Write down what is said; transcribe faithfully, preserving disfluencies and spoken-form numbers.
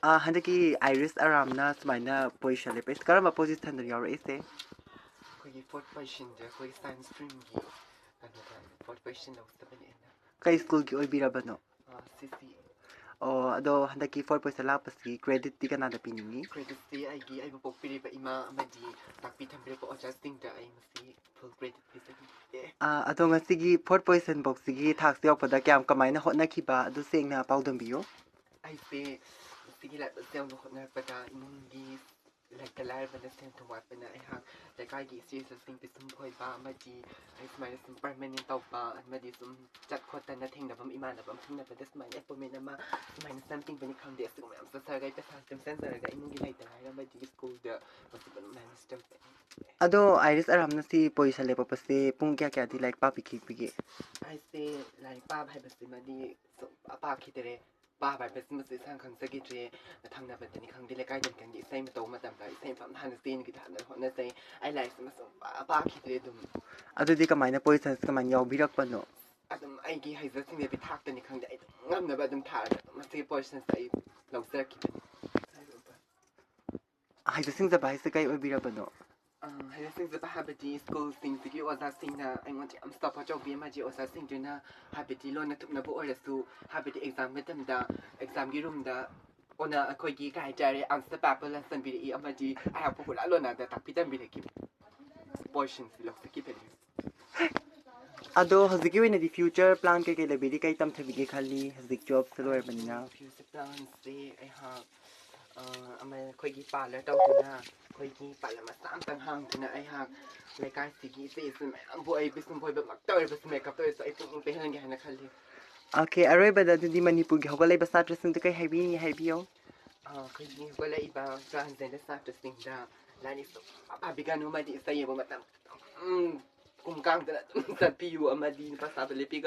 ꯑꯥ, ꯍꯟꯗꯛꯀꯤ ꯑꯥꯏꯔꯤꯁ ꯑꯔꯥꯝꯅ ꯁꯨꯃꯥꯏꯅ ꯄꯣꯖꯤꯁꯟ ꯂꯦꯞꯄꯛꯏꯁꯦ ꯀꯔꯝꯕ ꯄꯣꯖꯤꯁꯟꯗ ꯌꯥꯎꯔꯛꯏꯁꯦ? ꯑꯩꯈꯣꯏꯒꯤ ꯐꯣꯔꯠ ꯄꯣꯖꯤꯁꯟꯁꯦ ꯑꯩꯈꯣꯏꯒꯤ ꯁꯥꯏꯟꯁ ꯁ꯭ꯇ꯭ꯔꯤꯝꯒꯤ ꯀꯩꯅꯣꯗ ꯐꯣꯔꯠ ꯄꯣꯖꯤꯁꯟ ꯂꯧꯖꯕꯅꯦ ꯑꯩꯅ꯫ ꯀꯩ ꯁ꯭ꯀꯨꯜꯒꯤ ꯑꯣꯏꯕꯤꯔꯕꯅꯣ? ꯁꯤ ꯁꯤ꯫ ꯑꯣ, ꯑꯗꯣ ꯍꯟꯗꯛꯀꯤ ꯐꯣꯔꯠ ꯄꯣꯖꯤꯁꯟ ꯂꯥꯛꯄꯁꯤꯒꯤ ꯀ꯭ꯔꯦꯗꯤꯠꯇꯤ ꯀꯅꯥꯗ ꯄꯤꯅꯤꯡꯉꯤ? ꯀ꯭ꯔꯦꯗꯤꯠꯁꯤ ꯑꯩꯒꯤ ꯑꯩꯕꯨ ꯄꯣꯛꯄꯤꯔꯤꯕ ꯏꯃꯥ ꯑꯃꯗꯤ ꯇꯥꯛꯄꯤ ꯊꯝꯕꯤꯔꯤꯕ ꯑꯣꯖꯥꯁꯤꯡꯗ ꯑꯩ ꯃꯁꯤ ꯐꯨꯜ ꯀ꯭ꯔꯦꯗꯤꯠ ꯄꯤꯖꯒꯦ꯫ ꯑꯥ, ꯑꯗꯣ ꯉꯁꯤꯒꯤ ꯐꯣꯔꯠ ꯄꯣꯖꯤꯁꯟ ꯕꯣꯛꯁꯤꯒꯤ ꯊꯥꯛꯁꯤ ꯌꯧꯔꯛꯄꯗ ꯀꯌꯥꯝ ꯀꯃꯥꯏꯅ ꯍꯣꯠꯅꯈꯤꯕ ꯑꯗꯨ ꯁꯦꯡꯅ ꯄꯥꯎꯗꯝꯕꯤꯌꯨ꯫ ꯑꯩꯁꯦ ꯃꯁꯤꯒꯤ ꯂꯥꯏꯕꯛꯁꯦ ꯌꯧꯅ ꯍꯣꯠꯅꯔꯛꯄꯗ ꯏꯃꯨꯡꯒꯤ ꯂꯩꯇ ꯂꯥꯏꯔꯕꯅ ꯁꯦꯟ ꯊꯨꯝ ꯋꯥꯠꯄꯅ ꯑꯩꯍꯥꯛ ꯂꯩꯀꯥꯏꯒꯤ ꯏꯆꯦ ꯏꯆꯜꯁꯤꯡ ꯄꯤꯁꯨꯝ ꯐꯣꯏꯕ ꯑꯃꯗꯤ ꯑꯩ ꯁꯨꯃꯥꯏꯅ ꯁꯨꯝ ꯄꯔꯃꯅꯦꯟ ꯇꯧꯕ ꯑꯃꯗꯤ ꯁꯨꯝ ꯆꯠ ꯈꯣꯠꯇꯅ ꯊꯦꯡꯅꯐꯝ ꯏꯃꯥꯟꯅꯕ ꯑꯃ ꯊꯦꯡꯅꯕꯗ ꯁꯨꯃꯥꯏꯅ ꯑꯦꯄꯣꯏꯟꯃꯦꯟ ꯑꯃ ꯁꯨꯃꯥꯏꯅ ꯁꯝ ꯇꯤꯡꯕꯅꯤ ꯈꯪꯗꯦ ꯑꯁꯤꯒꯨꯝꯕ ꯌꯥꯝ ꯆꯠꯆꯔꯒ ꯑꯩ ꯄꯩꯁꯥ ꯇꯨꯡꯁꯤꯟꯖꯔꯒ ꯏꯃꯨꯡꯒꯤ ꯂꯩꯇ ꯂꯥꯏꯔꯕꯗꯤ ꯁ꯭ꯀꯨꯜꯗ ꯃꯁꯤ ꯐꯖꯅ ꯃꯦꯅꯦꯖ ꯇꯧꯖꯩ꯫ ꯑꯗꯣ ꯑꯥꯏꯔꯤꯁ ꯑꯔꯥꯝꯅ ꯁꯤ ꯄꯣꯖꯤꯁꯟ ꯂꯦꯞꯄꯛꯄꯁꯦ ꯄꯨꯡ ꯀꯌꯥ ꯀꯌꯥꯗꯤ ꯂꯥꯏꯔꯤꯛ ꯄꯥꯕꯤꯈꯤꯕꯒꯦ? ꯑꯩꯁꯦ ꯂꯥꯏꯔꯤꯛ ꯄꯥꯕ ꯍꯥꯏꯕꯁꯤꯃꯗꯤ ꯁꯨꯝ ꯄꯥꯈꯤꯗꯔꯦ꯫ ꯄꯥꯕ ꯍꯥꯏꯕꯁꯤꯃꯁꯨ ꯏꯁꯥꯅ ꯈꯪꯖꯈꯤꯗ꯭ꯔꯦ꯫ ꯊꯪꯅꯕꯗꯅꯤ ꯈꯪꯗꯦ ꯂꯩꯀꯥꯏꯗꯅꯤ ꯈꯪꯗꯦ ꯏꯁꯩ ꯑꯃ ꯇꯧꯕ ꯃꯇꯝꯗ ꯏꯁꯩ ꯃꯐꯝ ꯍꯥꯟꯅ ꯆꯦꯟꯈꯤꯗ ꯍꯥꯟꯅ ꯍꯣꯠꯅꯖꯩ꯫ ꯑꯩ ꯂꯥꯏꯔꯤꯛꯁꯤꯃ ꯁꯨꯝ ꯄꯥ ꯄꯥꯈꯤꯗ꯭ꯔꯦ ꯑꯗꯨꯝ꯫ ꯑꯗꯨꯗꯤ ꯀꯃꯥꯏꯅ ꯄꯣꯖꯤꯁꯟꯁꯤ ꯀꯃꯥꯏꯅ ꯌꯥꯎꯕꯤꯔꯛꯄꯅꯣ? ꯑꯗꯨꯝ ꯑꯩꯒꯤ ꯍꯩꯖ ꯁꯤꯡꯖꯕꯤ ꯊꯥꯛꯇꯅꯤ ꯈꯪꯗꯦ ꯑꯩ ꯑꯗꯨꯝ ꯉꯝꯅꯕ ꯑꯗꯨꯝ ꯊꯥꯔꯒ ꯑꯗꯨꯝ ꯃꯁꯤꯒꯤ ꯄꯣꯖꯤꯁꯟꯁꯦ ꯑꯩ ꯂꯧꯖꯔꯛꯈꯤꯕꯅꯤ꯫ ꯍꯩꯖ ꯁꯤꯡꯖꯕ ꯍꯥꯏꯁꯦ ꯀꯩ ꯑꯣꯏꯕꯤꯔꯕꯅꯣ? ꯍꯩꯖ ꯁꯤꯡꯖꯕ ꯍꯥꯏꯕꯗꯤ ꯁ꯭ꯀꯨꯜꯁꯤꯡꯁꯤꯒꯤ ꯑꯣꯖꯥꯁꯤꯡꯅ ꯑꯩꯉꯣꯟꯗ ꯌꯥꯝ ꯁꯞꯄꯣꯔꯠ ꯇꯧꯕꯤ ꯑꯃꯗꯤ ꯑꯣꯖꯥꯁꯤꯡꯗꯨꯅ ꯍꯥꯏꯕꯗꯤ ꯂꯣꯟꯅ ꯊꯨꯞꯅꯕ ꯑꯣꯏꯔꯁꯨ ꯍꯥꯏꯕꯗꯤ ꯑꯦꯛꯖꯥꯝ ꯃꯇꯝꯗ ꯑꯦꯛꯖꯥꯝꯒꯤ ꯔꯨꯝꯗ ꯑꯣꯟꯅ ꯑꯩꯈꯣꯏꯒꯤ ꯀꯩ ꯍꯥꯏꯇꯥꯔꯦ ꯑꯟꯁꯔ ꯄꯦꯄꯔ ꯂꯟꯁꯟꯕꯤꯔꯛꯏ ꯑꯃꯗꯤ ꯑꯩꯍꯥꯛꯄꯨ ꯍꯨꯔꯥꯟ ꯂꯣꯟꯅꯗ ꯇꯥꯛꯄꯤ ꯇꯝꯕꯤꯔꯛꯈꯤꯕ ꯄꯣꯔꯁꯟꯁꯤ ꯂꯧꯖꯈꯤꯕꯅꯤ꯫ ꯑꯗꯣ ꯍꯧꯖꯤꯛꯀꯤ ꯑꯣꯏꯅꯗꯤ ꯐ꯭ꯌꯨꯆꯔ ꯄ꯭ꯂꯥꯟ ꯀꯩꯀꯩ ꯂꯩꯕꯤꯔꯤ? ꯀꯩ ꯇꯝꯊꯕꯤꯒꯦ ꯈꯜꯂꯤ ꯍꯧꯖꯤꯛ ꯖꯣꯕꯁꯦ ꯂꯣꯏꯔꯕꯅꯤꯅ? ꯐ꯭ꯌꯨꯆꯔ ꯄ꯭ꯂꯥꯟꯁꯤ ꯑꯩꯍꯥꯛ ꯑ, ꯑꯃ ꯑꯩꯈꯣꯏꯒꯤ ꯄꯥꯔꯂꯔ ꯇꯧꯗꯨꯅ ꯑꯩꯈꯣꯏꯒꯤ ꯄꯥꯔꯂꯔ ꯃꯆꯥ ꯑꯃꯇꯪ ꯍꯥꯡꯗꯨꯅ ꯑꯩꯍꯥꯛ ꯂꯩꯀꯥꯏꯁꯤꯒꯤ ꯏꯆꯦ ꯏꯆꯜ ꯃꯌꯥꯝꯕꯨ ꯑꯩ ꯄꯤꯁꯨꯝ ꯐꯣꯏꯕꯃꯛꯇ ꯑꯣꯏꯔꯕꯁꯨ ꯃꯦꯀꯞꯇ ꯑꯣꯏꯔꯁꯨ ꯑꯩ ꯄꯨꯛꯅꯤꯡ ꯄꯦꯜꯍꯟꯒꯦ ꯍꯥꯏꯅ ꯈꯜꯂꯤ꯫ ꯑꯣꯀꯦ, ꯑꯔꯣꯏꯕꯗ ꯑꯗꯨꯗꯤ ꯃꯅꯤꯄꯨꯔꯒꯤ ꯍꯧꯒꯠꯂꯛꯏꯕ ꯁꯥꯇ꯭ꯔꯁꯤꯡꯗ ꯀꯩ ꯍꯥꯏꯕꯤꯅꯤ ꯍꯥꯏꯕꯤꯌꯣ? ꯑ, ꯑꯩꯈꯣꯏꯒꯤ ꯍꯧꯒꯠꯂꯛꯏꯕ ꯇ꯭ꯔꯥꯟꯁꯖꯦꯟꯗꯔ ꯁꯥꯇ꯭ꯔꯁꯤꯡꯗ ꯂꯥꯏꯔꯤꯛꯁꯨ ꯄꯥꯕꯤꯒꯅꯨ ꯑꯃꯗꯤ ꯏꯁꯩ ꯌꯦꯡꯕ ꯃꯇꯝꯗ ꯑꯗꯨꯝ ꯀꯨꯝ ꯀꯥꯡꯗꯅ ꯑꯗꯨꯝ ꯆꯠꯄꯤꯌꯨ ꯑꯃꯗꯤ ꯅꯨꯄꯥ ꯁꯥꯕ ꯂꯦꯞꯄꯤꯒꯅꯨ꯫